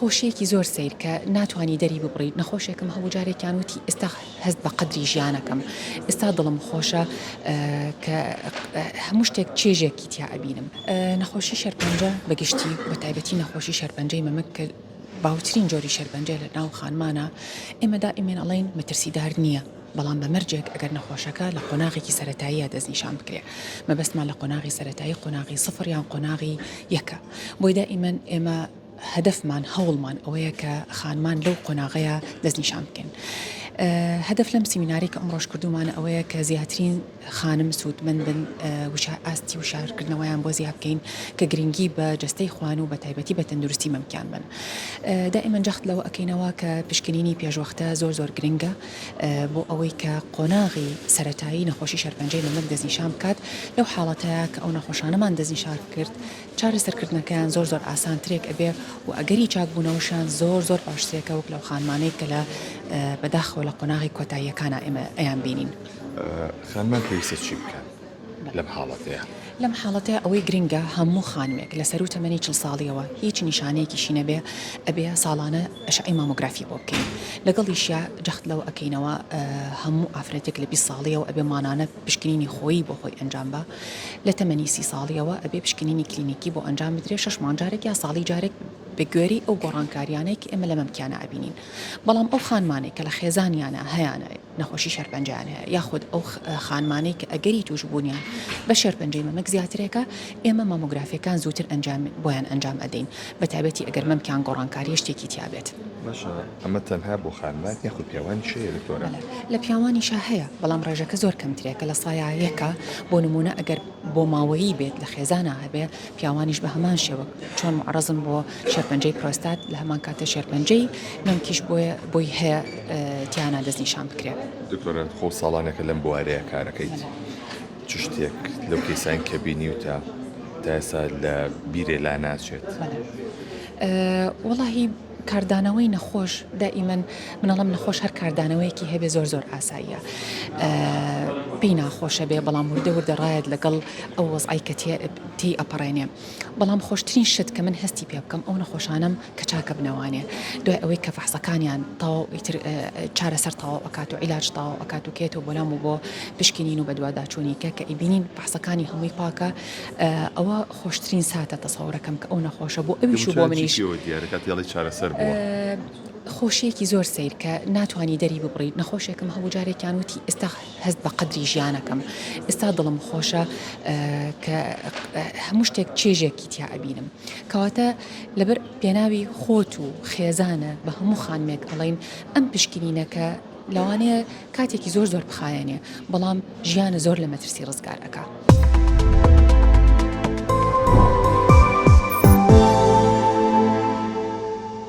خۆشیەکی زۆر سەیر کە ناتوانی دەری ببڕی، نەخۆشێکم هەبوو جارێکیان وتی ئێستا هەست بە قەدری ژیانەکەم، ئێستا دڵم خۆشە کە هەموو شتێک چێژێکی تیا ئەبینم. نەخۆشی شێرپەنجە بە گشتی بە تایبەتی نەخۆشی شێرپەنجەی مەمک کە باوترین جۆری شێرپەنجەیە لە ناو خانمانە، ئێمە دائیمەن ئەڵێین مەترسیدار نییە، بەڵام بە مەرجێک ئەگەر نەخۆشەکە لە قۆناغێکی سەرەتاییە دەستنیشان بکرێ، مەبەستمان لە قۆناغی سەرەتایی قۆناغی سفر یان قۆناغی یەکە، بۆیە دائیمەن ئێمە هەدەفمان هەوڵمان ئەوەیە کە خانمان لەو قۆناغەیە دەستنیشان بکەین. هەدەف لەم سیمینارەی کە ئەمڕۆش کردوومانە ئەوەیە کە زیاترین خانم سوودمەند بن وشا ئاستی وشارکردنەوەیان بۆ زیاد بکەین کە گرنگی بە جەستەی خۆیان و بە تایبەتی بە تەندروستی مەمکیان بن. دائیمەن جەخت لەوە ئەکەینەوە کە پشکنینی پێشوەختە زۆر زۆر گرنگە بۆ ئەوەی کە قۆناغی سەرەتایی نەخۆشی شێرپەنجەی مەمک دەستنیشان بکات لەو حاڵەتەیە کە ئەو نەخۆشانەمان دەستنیشان کرد چارەسەرکردنەکەیان زۆر زۆر ئاسانترێک ئەبێ و ئەگەری چاکبوونەوەشیان زۆر زۆر باشترێکە وەک لەو خانمانەی کە لە بەداخەوە لە قۆناغی کۆتاییەکانا ئێمە ئەیان بینین. خانمان پێویستە چی بکەن لەم حاڵەتەیا؟ لەم حاڵەتەیا ئەوەی گرنگە هەموو خانمێک لە سەروو تەمەنی 40 ساڵیەوە هیچ نیشانەیەکیشی نەبێ ئەبێ ساڵانە ئەشعەی مامۆگرافی بۆ بکەین لەگەڵیشیا جەخت لەوە ئەکەینەوە هەموو ئافرەتێک لە 20 ساڵیەوە ئەبێ مانانە پشکنینی خۆیی بۆ خۆی ئەنجام با لە تەمەنی 30 ساڵیەوە ئەبێ پشکنینی کلینیکی بۆ ئەنجام بدرێ شەش مانگ جارێک یا ساڵی جارێک بە گوێرەی ئەو گۆڕانکاریانەی کە ئێمە لە مەمکیانە ئەبینین بەڵام ئەو خانمانەی کە لە خێزانیانە هەیانە نەخۆشی شێرپەنجەیان هەیە یاخود ئەو خانمانەی کە ئەگەری تووشبوونیان بە شێرپەنجەی مەمک زیاترێکە ئێمە مامۆگرافیەکان زووتر ئەنجام بۆیان ئەنجام ئەدەین بە تایبەتی ئەگەر مەمکیان گۆڕانکاریە شتێکی تیا بێت. باشە ئەمە تەنها بۆ خانمان یاخود پیاوانیش هەیە دکتۆرە؟ بەڵێ لە پیاوانیشا هەیە بەڵام ڕێژەکە زۆر کەمترێکە لە سایا یەکە بۆ نموونە ئەگەر بۆماوەیی بێت لە خێزانا هەبێ پیاوانیش بە هەمان شێوە چۆن موعەڕەزن بۆ شێرپەنجەی پرۆستات لە هەمان کاتە شێرپەنجەی مەمکیش بۆیە بۆی هەیە تیانا دەستنیشان بکرێ. دکتۆرە خۆ ساڵانێکە لەم بوارەیە کارەکەیت چ شتێک لەو کەیسان کە بینیوتە تا ئێستا لە بیرێ لا ناچێت؟ بەڵێ وەڵاهی کاردانەوەی نەخۆش دائیمەن من ئەڵێم نەخۆش هەر کاردانەوەیەکی هەبێ زۆر زۆر ئاساییە پێی ناخۆشە بێ بەڵام وردە وردە ڕایەت لەگەڵ ئەو وەزعەی کە تێی ئەپەڕێنێ بەڵام خۆشترین شت کە من هەستی پێ بکەم ئەو نەخۆشانەم کە چاکە بنەوانێ دوای ئەوەی کە فەحسەکانیان تەواو ئیتر چارەسەر تەواو ئەکات و عیلاج تەواو ئەکات و کێتەوە بۆ لام و بۆ پشکنین و بەدواداچوونی کە کە ئەیبینین فەحسەکانی هەمووی پاکە ئەوە خۆشترین ساتە تەسەورەکەم کە ئەو نەخۆشە بۆ ئەویش و بۆ منیش چارەسەر بووە. خۆشیەکی زۆر سەیر کە ناتوانی دەری ببڕی نەخۆشێکم هەبوو جارێکیان وتی ئێستا هەست بە قەدری ژیانەکەم ئێستا دڵم خۆشە کە هەموو شتێک چێژێکی تیا ئەبینم کەواتە لەبەر پێناوی خۆت و خێزانە بە هەموو خانمێک ئەڵین ئەم پشکنینەکە لەوانەیە کاتێکی زۆر زۆر بخایەنێ بەڵام ژیانە زۆر لە مەترسی ڕزگار ئەکا.